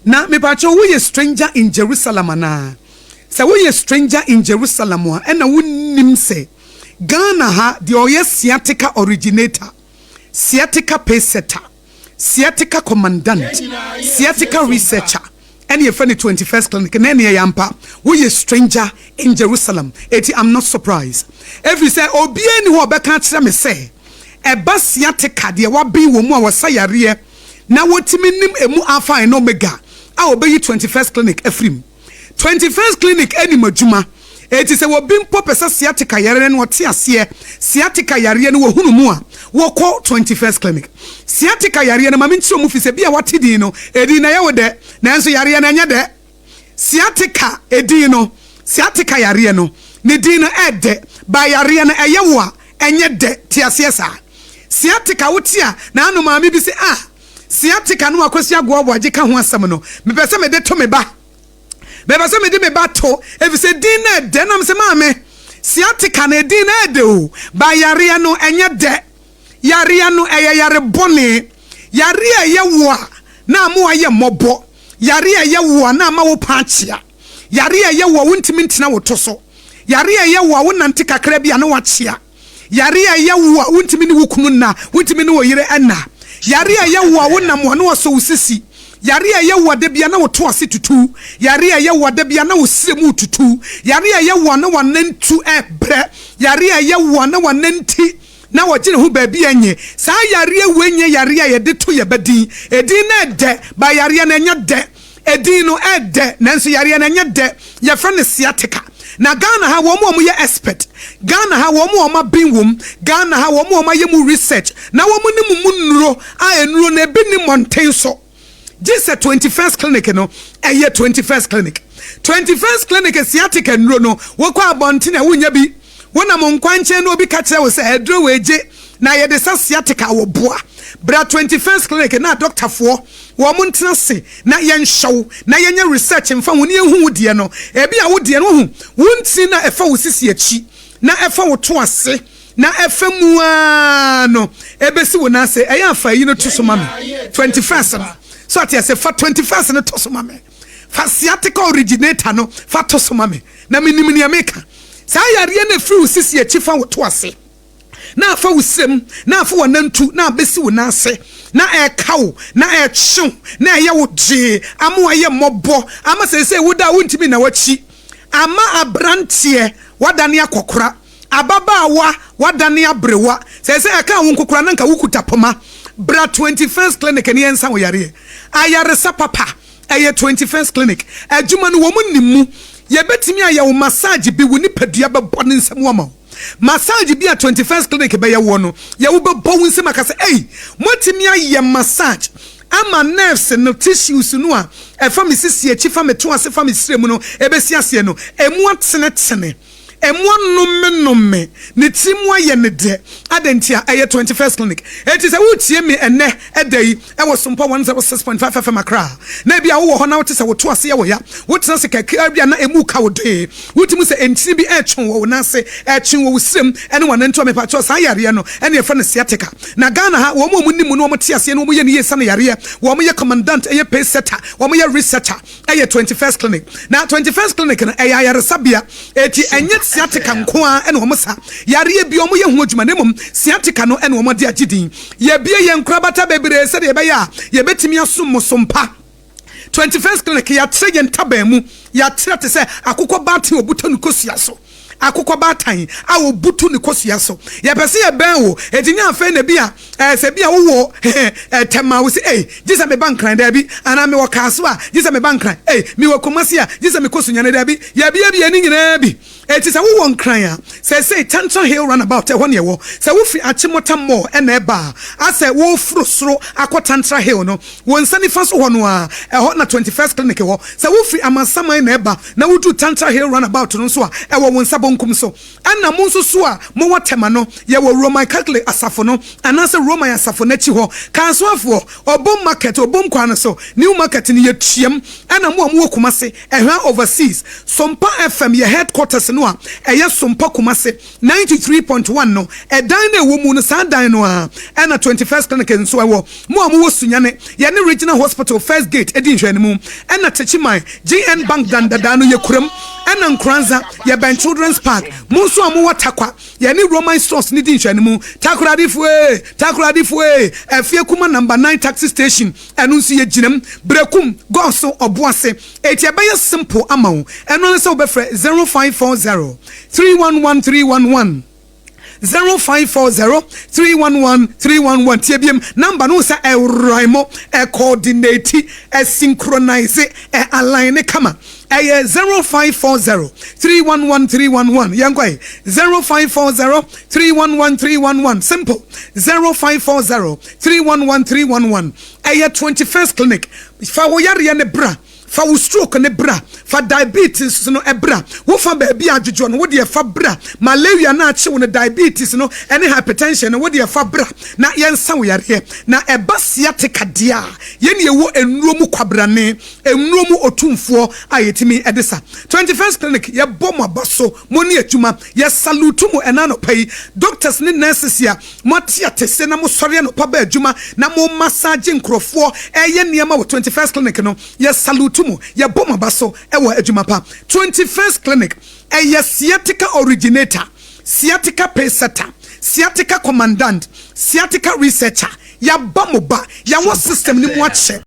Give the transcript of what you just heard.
Na mepakyɛw, woyɛ stranger in Jerusalem anaa? Sɛ woyɛ stranger in Jerusalem a, ɛna wonnim sɛ Ghana ha deɛ ɔyɛ sciatica originator, sciatica pacesetter, sciatica commandant, sciatica researcher ɛne yɛfrɛ no 21st Clinic. Na ɛne ɛyɛ ampa, woyɛ stranger in Jerusalem. Eti I'm not surprised, ɛfiri sɛ obiara ni hɔ a ɔbɛka akyerɛ me sɛ ɛba sciatica deɛ waben wɔ mu a wɔsa yareɛ na wɔtumi nim emu alpha and omega a wɔbɛyi 21st Clinic afiri mu. 21st Clinic anim adwuma. Eti sɛ wɔbi mpo pɛ sɛ sciatica yareɛ no wɔte aseɛ, sciatica yareɛ no wɔhunu mu a, wɔkɔ 21st Clinic. Sciatica yareɛ no, maame nkyerɛ mu fi sɛ bi a wate din no, edin na ɛyɛ wo dɛ, nanso yareɛ no ɛnyɛ dɛ. Sciatica edin no, sciatica yareɛ no ne din no ɛɛdɛ ba, yareɛ no ɛyɛ wo a ɛnyɛ dɛ. Te aseɛ saa sciatica wote a, na ano maame bi sɛ, ah, sciatica no akɔsi agoa aboagye ka ho asɛm no, mepɛ sɛ mede to me ba, mepɛ sɛ mede me ba to, efisɛ din no ɛdɛ. Nam sɛ maame, sciatica no edin no ɛdɛ o, ba yareɛ no ɛnyɛ dɛ. Yareɛ no ɛyɛ yare bɔne, yareɛ a ɛyɛ wo a na ama wayɛ mmɔbɔ, yareɛ a ɛyɛ wo a na ama wo pa akyea, yareɛ a ɛyɛ wo a wontumi ntena wo to so, yareɛ a ɛyɛ wo a wonante kakra bi a na wakyea, yareɛ a ɛyɛ wo a wontumi ne wo kunu nna, wontumi ne wo yere ɛnna, yareɛ a ɛyɛ wo a wonam a na wasɔ wo sisi, yareɛ a ɛyɛ wo a da bia na woto ase tutu, yareɛ a ɛyɛ wo a da bia na wo sire mu tutu, yareɛ a ɛyɛ wo a na wanantu ɛbrɛ, yareɛ a ɛyɛ wo a na wananti na wɔgye ne ho baabi ɛnyɛ. Saa yareɛ wei nyɛ yareɛ a yɛde to yɛ bɛdin. Edin no ɛdɛ ba, yareɛ no ɛnyɛ dɛ. Edin no ɛdɛ nanso yareɛ no ɛnyɛ dɛ. Yɛfrɛ no sciatica. Na Ghana ha, wɔn a wɔyɛ expert Ghana ha, wɔn a wɔn aben wɔm Ghana ha, wɔn a wɔn ayɛ mu research na wɔn ne mu nnuro a nnuro no ebi ne mmɔnten so gye sɛ 21st Clinic no, ɛyɛ 21st Clinic. 21st Clinic sciatica nnuro no, wɔkɔ abɔnten a wonya bi, wonam nkwankyɛn na obi ka kyerɛ wo sɛ aduro wɔ egye na yɛde sa sciatica wɔ boa, bra 21st Clinic na dɔktafoɔ wɔn mo ntena se na yɛnhyɛw na yɛnyɛ research mfa ho ne yɛnhu wo deɛ no. Ebi a wo deɛ no ho wo ntini na ɛfa wo sisi akyi na ɛfa wo to ase na ɛfa mu aa no ebesi wo nan ase. Ɛyɛ afa yi no to so ma me, 21st no so ate ase. Fa 21st no to so ma me, fa sciatica originator no fa to so ma me na menim nea meka. Saa yareɛ no efiri wo sisi akyi fa wo to ase na afa wo srem na afa w'anantu na abɛsi wo nan ase na ɛka wo na ɛkyew na ɛyɛ wo gyee ama wayɛ mmɔbɔ ama sɛsɛ woda a wontumi na wakyi ama aberanteɛ wadane akɔkora, ababaawa wadane aberewa, sɛsɛ ɛka wo nkokora na nka wokuta poma. Bra 21st Clinic ne yɛnsa wo yareɛ. Ayaresa papa ɛyɛ 21st Clinic adwuma no. Wɔn nim mu yɛbɛtumi ayɛ wo massage bi, wo nipadua bɛbɔ ne nsɛm ama wo. Massage bi a 21st Clinic bɛyɛ wɔ no, yɛwo bɛbɔ wo nsɛm aka sɛ, ei, motumi ayɛ massage ama nerves no, tissues no a ɛfa me sisi akyi fa me to ase fa me sire mu no ɛbɛsi aseɛ no, emu atenetene, emu anomenome, ne ti mu ayɛ ne dɛ adanti a ɛyɛ 21st Clinic. Eti sɛ wotie me ɛnɛ ɛda yi ɛwɔ Sompa 106.5 FM Accra na ebi a wowɔ hɔ na wote sɛ woto ase yɛ wɔ ya, wotena se kakra bi a na emu ka wo dee, wotumi sɛ ntini bi ɛtwe wɔ wo nan ase, ɛtwe wɔ wo sirem ɛne wɔn nantu a, mepakyɛw, saa yareɛ no ɛne yɛfrɛ no sciatica. Na Ghana ha, wɔn a wɔn nim no, wɔn te aseɛ no, wɔn yɛ ne yie sane yareɛ, wɔn yɛ commandant, ɛyɛ pace setter, wɔn yɛ researcher, ɛyɛ 21st Clinic. Na 21st Clinic no ɛyɛ ayaresabea, eti ɛnyɛ sciatica nko ara ɛna wɔn sa yareɛ bi, wɔn yɛ ho adwuma, na mmom sciatica no ɛna wɔn de agye din. Yɛbie yɛn nkorabata bebree sɛdeɛ ɛbɛyɛ a yɛbɛtumi asom mo so mpa. 21st Clinic, yɛatrɛ yɛn ntaban mu, yɛatrɛ te sɛ akokɔ baatan a obuta ne kosua so, akokɔ baatan a obutu ne kosua so. Yɛpɛ sɛ yɛbɛn wo. Eti nyɛ afei na bi a sɛ bi a wowɔ Tɛma wo sɛ, ei, gye sɛ meba Nkran, daabi, anaa mewɔ Kaaso a gye sɛ meba Nkran, ei, mewɔ Kumasi a gye sɛ mekɔ Sunyane, daabi. Yɛbiebie ne nyinaa bi. Eti sɛ wowɔ Nkran a, sɛsei Tantra Hill roundabout ɛhɔ ne ɛwɔ. Sɛ wofiri Achimota Mall ɛna ɛba a, asɛ woforo soro akɔ Tantra Hill no, wɔn nsa nifa so hɔ no a, ɛhɔ na 21st Clinic wɔ. Sɛ wofiri Amasaman na ɛba na woduru Tantra Hill roundabout no nso a, ɛwɔ wɔn nsa bonkum so. Ɛna mo nso so a mowɔ Tɛma no, yɛwɔ Roman Catholic asafo no anaasɛ Roman asafo n'akyi hɔ. Kansoafoɔ, Obom Market, Obom kwan no so, New Market no, yɛtuam. Ɛna mo a mowɔ Kumase, Ɛhwa Overseas, Sompa FM yɛ headquarters no. no a ɛyɛ Sompa Kumase 93.1 no, ɛdan no a ɛwɔ mu no, saa dan no ara ɛna 21st Clinic nso ɛwɔ. Mo a mowɔ Sunyani, yɛne Regional Hospital First Gate di nhwɛanimu, ɛna Techiman, GN Bank dan dadaa no yɛkura mu, ɛna Nkoranza, yɛbɛn Children's Park. Mo nso a mowɔ Tarkwa, yɛne Roman Stores no di nhwɛanimu. Takoradifoɔ ee, Takoradifoɔ ee, Afie Kuma Number 9 Taxi Station, ɛno nso yɛgyina mu. Berekum, Gɔso, Ɔboase. Enti ɛbɛyɛ simple ama wo. Ɛno ara ne sɛ wobɛfrɛ 0540 311 311. 0540 311 311. Tie biem, number no sɛ ɛrhyme, ɛcoordinate, ɛsynchronize, ɛalign kama. Ɛyɛ 0540 311 311. Yɛnkɔ yi, 0540 311 311. Simple, 0540 311 311. Ɛyɛ 21st Clinic. Fa wo yareɛ ne bra, fa wo stroke ne bra, fa diabetes no bra, wofa baabi adwodwo no wode ɛfa bra, malaria no akye wo no, diabetes no ɛne hypertension no, wode ɛfa bra na yɛnsa wo yareɛ. Na ɛba sciatica deɛ a, yɛne yɛwɔ nnuro mu kwabrane, nnuro mu otumfoɔ a yɛtumi ɛde sa. 21st Clinic, yɛbɔ mo aba so, mo ne adwuma, yɛsalute mo ɛna anɔpa yi. Doctors ne nurses a moate atɛsɛ na mosɔre anɔpa ba adwuma na mo massage nkurɔfoɔ, ɛyɛ nneɛma wɔ 21st Clinic no, yɛsalute mo, yɛbɔ mo aba so ɛwɔ adwuma pa. 21st Clinic ɛyɛ sciatica originator, sciatica pacesetter, sciatica commandant, sciatica researcher. Yɛaba mo ba, yɛwɔ system no mu akyɛ.